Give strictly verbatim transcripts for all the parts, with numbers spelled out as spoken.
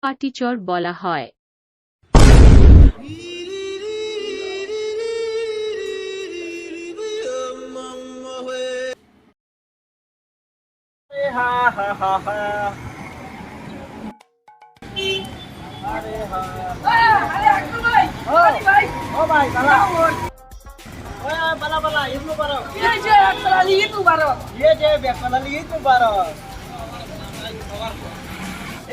ফাটিচর বলা হয়। আরে হা হা হা হা। আরে হা। আরে আকবর ভাই, ও। আরে ভাই। ও ভাই, বালা। ও, বালা, বালা, ঈদ মুবারক। এই যে আকবর আলী, ঈদ মুবারক। এই যে আকবর আলী, ঈদ মুবারক।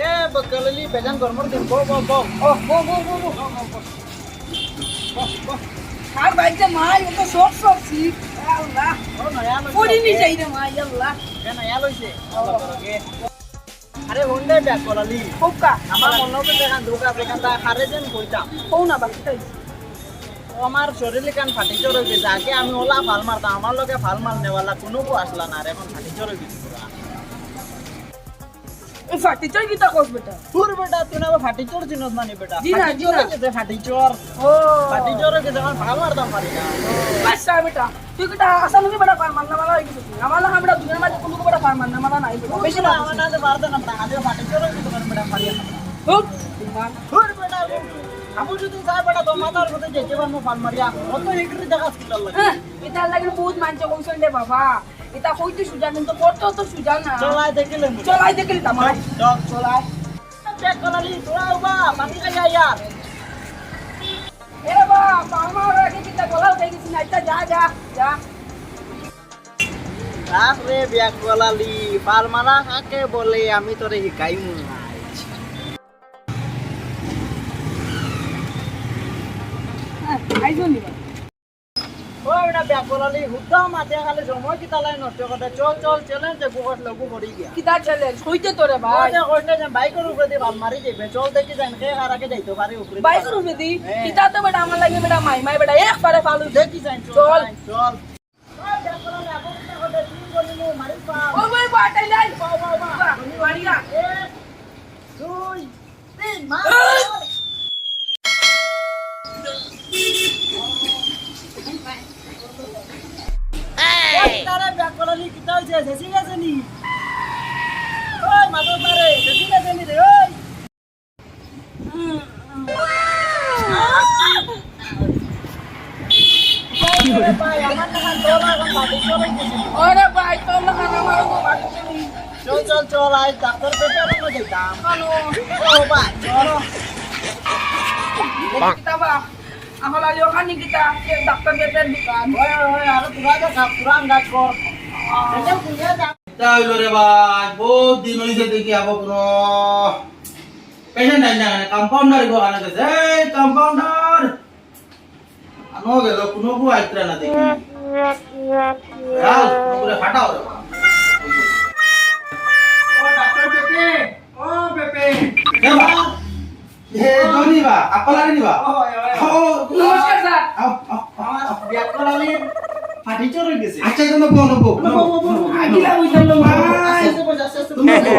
এ, বকল আলী, বেজান গরমর দিন, বও, বও, বও। ও, বও, বও, বও, বও। বও, বও। আর ভাই যে মাই, ও তো সব, সব সিট। আল্লাহ। ও, নয়া লইছে। পড়ি নি যাই রে মাই, আল্লাহ। এ, নয়া লইছে। আল্লাহ বড় গে। আরে, হুন দে, ব্যাক কলালি। কউক্কা। আমার মনো তো দেখান দুখ আছে, এখান তা হারে যেন কইতাম। কও না, বাকি তাই। ও, আমার শরীর এখান ফাটি চড় হয়ে গেছে। আগে আমি ওলা ফাল মারতাম, আমার লগে ফাল মার নেওয়ালা কোনো কো আসলা না, আর এখন ফাটি চড় হয়ে গেছে পুরা। এই ফাটি চড় কিতা কস বেটা? তোর বেটা, তুই না আবার ফাটি চড় চিনস না নি বেটা? জি না, ফাটি জি চড় না। হয়ে গেছে, ফাটি চড়। ও। ফাটি চড় হয়ে গেছে, এখন ফাল মারতাম পারি না। আচ্ছা বেটা, তুই কিতা আসামি কি বেটা, ফাল মারনা মারা হয়ে গেছে? আমার লাগা আমরা দুনিয়ার মাঝে কোনো বেটা ফাল মারনা মারা নাই বেটা। বেশি না, না। আমার নাতে পারতে না, আমি ফাটি চড় হয়ে গেছে, বেটা, পারি না। হুক, তুই মার। ধুর বেটা, আমি যদি যাই বেটা, তোর মাথার মধ্যে যে কেবার মো ফাল মারিয়া, অত হিকরি দেখা ছিল লাগে। হ্যাঁ, এটার লাগি বহুত মানছে কৌশল রে বাবা। এটা কইতে সুজা, কিন্তু করতে অত সুজা না। চলাই দেখিলে মুখে। চলাই দেখিলে তা মার। চল। চলাই। ব্যাক কলালি, তোরা উবা, পানি খাই যা ইয়ার। এ বা, পারমা ওরা কি কিতা বলা উঠে গেছি না, এটা যা, যা, যা। রাখ রে ব্যাক কলালি, ফাল মারা কাকে বলে আমি তোরে হিকাইমু আইজ। হ্যাঁ, আইজো নিবা। ও বেটা ব্যাক কলালি, হুদ্দা মাতে খালি সময় কিতা লাই নষ্ট করে। চল, চল, চ্যালেঞ্জ এগু করলে এগু করি গিয়া। কিতা চ্যালেঞ্জ? কইতে তোরে ভাই। ওই যে কইলে যে বাইকের উপরে দিয়ে ফাল মারি যাইবে। চল দেখি যাই, কে কার আগে যাইতে পারে উপরে। বাইকের উপরে দি? হ্যাঁ। কিতা তো বেটা আমার লাগে বেটা মাই, মাই বেটা একবারে ফালু। দেখি যাই, চল, চল। যাই, চল। ওই ব্যাক কলালি, আগে কিতা করে? তিন গলি মু মারি ফাল। ও ভাই, বাটাই লাই। বাহ, বাহ, বাহ। বাহ, মারিয়া। এক, দুই, তিন, মার। ওই তারা ব্যাক কলালি কিতা হইছে? শেষে গেছে নি? ওই মাদক মারে, শেষে গেছে নি রে, ওই? ওরে ভাই, আমার তো হাত ধরা এখন বাকি চলে গেছে। ওরে ভাই, তোর না কেন আমার উপর বাকি চলে? চল, চল, চল, আই ডাক্তার পেটে আমরা যেতাম। চলো। ও ভাই, চলো। কিতা বা? আমার আলী ওখানে কিতা? এ ডাক্তার পেটের দোকান। ওই, ওই, ওই, আরো তোরা যা খা, পুরান গাছ কর। এটা দুনিয়া যা। কিতা হইল রে ভাই? বহুত দিন হইছে দেখি আবার কোনো পেশেন্ট আইন না, কম্পাউন্ডার গো আনা গেছে। এই কম্পাউন্ডার! আনো গেল, কোনো গো আইত্রা না দেখি। রাল, কোনো করে ফাটাও রে বাবা। ও ডাক্তার পেপে, ও পেপে। এ বা, এ জনি বা, আকলারে নিবা। ও, ও, ও। ও, নমস্কার স্যার। আও, আও, আও। আমার ব্যাক কলালি ফাটি চড় হয়ে গেছে। আচ্ছা, তুমি বলো, বলো, বলো, বলো, বলো। বলো। আগে বুঝলাম না, ভাই। আস্তে আস্তে বস, আস্তে আস্তে বস। তুমি বলো।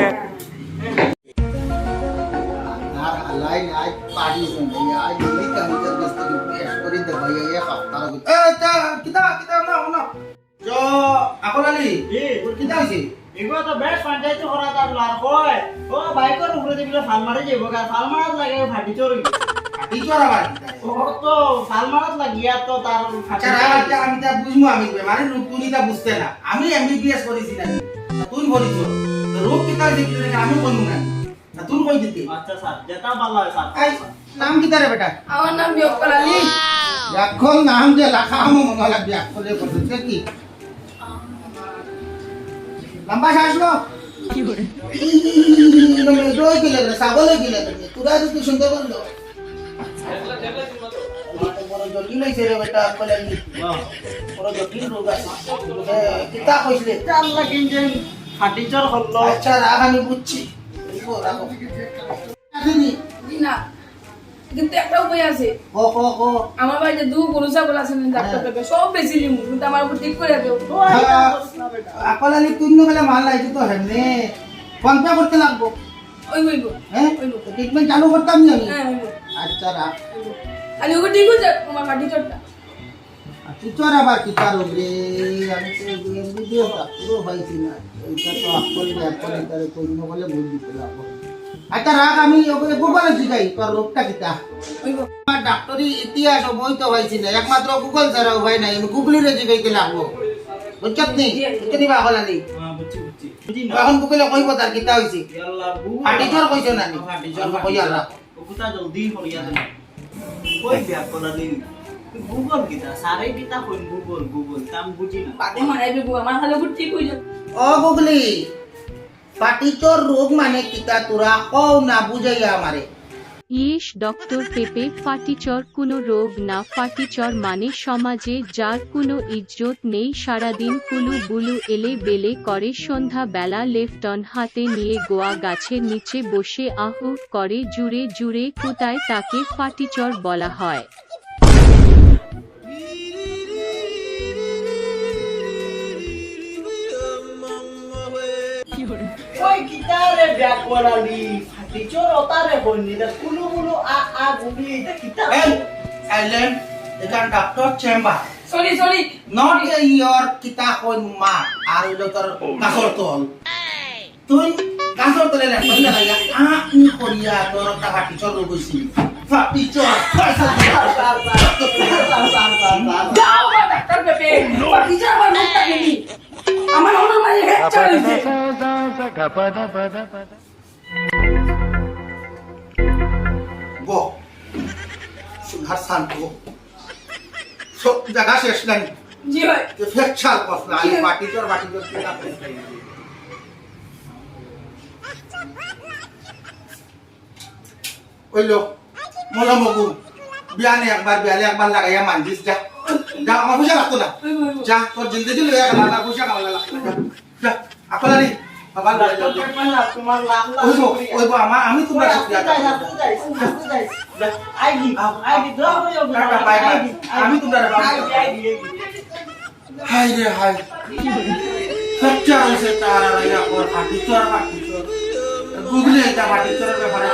আর হালাই নাই, পারি শুনবে, আজ যদি কামিজের কাছ থেকে বেশ করে দেবো, এই এক হপ্তার ভিতরে। এ, তা, কিতা, কিতা, না, না। জ, আকলালি, জি। তোর কিতা হইছে? এগুলো তো বেশ পঞ্চায়েত করা তার লার কয়। ও, বাইকের উপরে দেখলে ফাল মারি যাইব, আর ফাল মারাত লাগে ফাটি চড় হইব। ফাটি চড় আবার কিতা? ও তো ফাল মারাত লাগিয়া তো তার ফাটি আচ্ছা, চড়। রাখ, আচ্ছা, আমি তা বুঝবো, আমি বেমারি রোগ তুমি তা বুঝতে না। আমি এমবিবিএস করেছি না। তা তুই বলিস, তো রোগ কিতা হইছে, কিতা হইছে, আমি বলবো না। না, তুই কই দিতে? আচ্ছা স্যার, যেটা ভালো হয় স্যার। এই, নাম কিতা রে বেটা? আমার নাম বিয়ক্কল আলী। বিয়ক্কল নাম যে লেখা, আমার মনে হয় বিয়ক্কলে বলতে, সে কি? লম্বা শ্বাস লো। কি করে? এই, এই, এই, এই, এই, এই, ছাগলে গিলে, তোরা তো তুই শুনতে পারলো। বড় জটিল হইছে রে বেটা, আকলালি। বড় জটিল রোগ আছে। এ, কিতা কইছিলে? তার লাগি যে ফাটি চড় হলো। আচ্ছা, রাগ আমি বুঝছি। এই তো রাগ। আসেনি? জি না। কিন্তু একটা উপায় আছে। ক, ক, ক। আমার বাড়িতে দু গরু ছাগল আছে না, ডাক্তার হ্যাঁ। দেবে, সব বেশি নিমু, কিন্তু আমার উপর ঠিক করে দেও। ও, এটা হ্যাঁ। করিস না বেটা। আকলালি তুই না গেলে মাল নাই, তুই তো হেমনে। ফোন পে করতে লাগবো। ওই, ওই, ওই। হ্যাঁ? ওই, ওই। তো ট্রিটমেন্ট চালু করতাম না আমি? হ্যাঁ, ওই, ওই। আচ্ছা, রাখ। ওই, ওই। খালি ওকে ঠিক হয়ে যাক, তোমার ফাটি চড়টা। আর তুই তোর আবার কি কারণ রে? আমি তো এমবিবিএস ডাক্তারও পাইছি না। এইটা তো আকল, আকল, এটা তো অন্য বলে ভুল দিতে লাগবো। আচ্ছা রাখ, আমি ওকে গুগলে জিগাই, তোর রোগটা কিতা? আমার ডাক্তারি ইতিহাস ও বই তো পাইছি না, একমাত্র গুগল ছাড়া উপায় নাই, আমি গুগলিরে জিগাইতে লাগবো। বুঝছত নি? বুঝতে দিবা হলা নি? হ্যাঁ, বুঝছি, বুঝছি। বুঝি না। এখন গুগলে কইবো তার কিতা হইছে। ইয়াল্লা, গুগল। ফাটিচর কইছো না নি? ফাটিচর, আমি কই আর ফাটিচর। রাখ। ও কথা জলদি করিয়া দে। কই বিয়া করালি? গুগল কিতা? সারে কিতা কইন গুগল, গুগল। তা আমি বুঝি না। বাদে মারাইবে গো, আমার খালি ঠিক হইল। ও গুগলি, ফাটিচর রোগ মানে কিতা তোরা কও না বুঝাইয়া আমারে। ইস ডক্টর পেপে, ফাটিচর কোনো রোগ না। ফাটিচর মানে সমাজে যার কোনো ইজ্জত নেই, সারাদিন কুলু বুলু এলে বেলে করে, সন্ধ্যাবেলা লেফটন হাতে নিয়ে গোয়া গাছের নিচে বসে আহু করে জুরে জুরে কুতায়, তাকে ফাটিচর বলা হয়। ওই কিতা রে ব্যাকওয়ালালি, ফাটিচর ওটা রে বন্নি, দা কুলু মুলু আ আ গুগলি, এটা কিতা? এই, সাইলেন্ট, এখান doctor chamber. Sorry, sorry. Not a your কিতা কই মা, আর হইলো তোর কাসর তল। তুই গাছর তলে লেখা হইলে ভাইয়া, আ, উ করিয়া তোর একটা ফাটিচর রোগ হইছিল। ফাটিচর, ফাটিচর। যাও বা ডাক্তার পেপে, ফাটিচর আমার মুখ থাকে নি। আমার হলো মানে হেড চড়াইছে। বো, সুধার শান্ত। সব জায়গা শেষ নাই। জি ভাই। যে ফেকশাল কস না, আমি জি। ফাটিচর, ফাটিচর, কিতা কস? ওই লোক, মলম মগু, বিয়ানে একবার, বিয়ালে একবার লাগাইয়া মানজিস যা। যা, আমার পয়সা লাগতো না। যা, তোর জিন্দেগি লইয়া গেল, আমার পয়সা খাওয়া লাগতো না। যা, যা, আকলালি, বাবা, ডাক্তার পেপে না, তোমার লাখ লাখ ওই গো, শুকরিয়া। ওই গো, আমার, আমি তোমরা ওই শুকরিয়া আদায় করবো। আদায়, আদায়, আদায়। যা। আইডি, আ, আইডি, দোয়া করি ওগুলো। Tata, bye, bye. আইডি, আইডি। আমি তোমরা বাই। আইডি, আইডি, আইডি। হায় রে হায়। ফ্র্যাকচার হইছে তার আর ইয়া কর, ফাটিচর, ফাটিচর। গুগলি এটা ফাটিচরর ব্যাপারে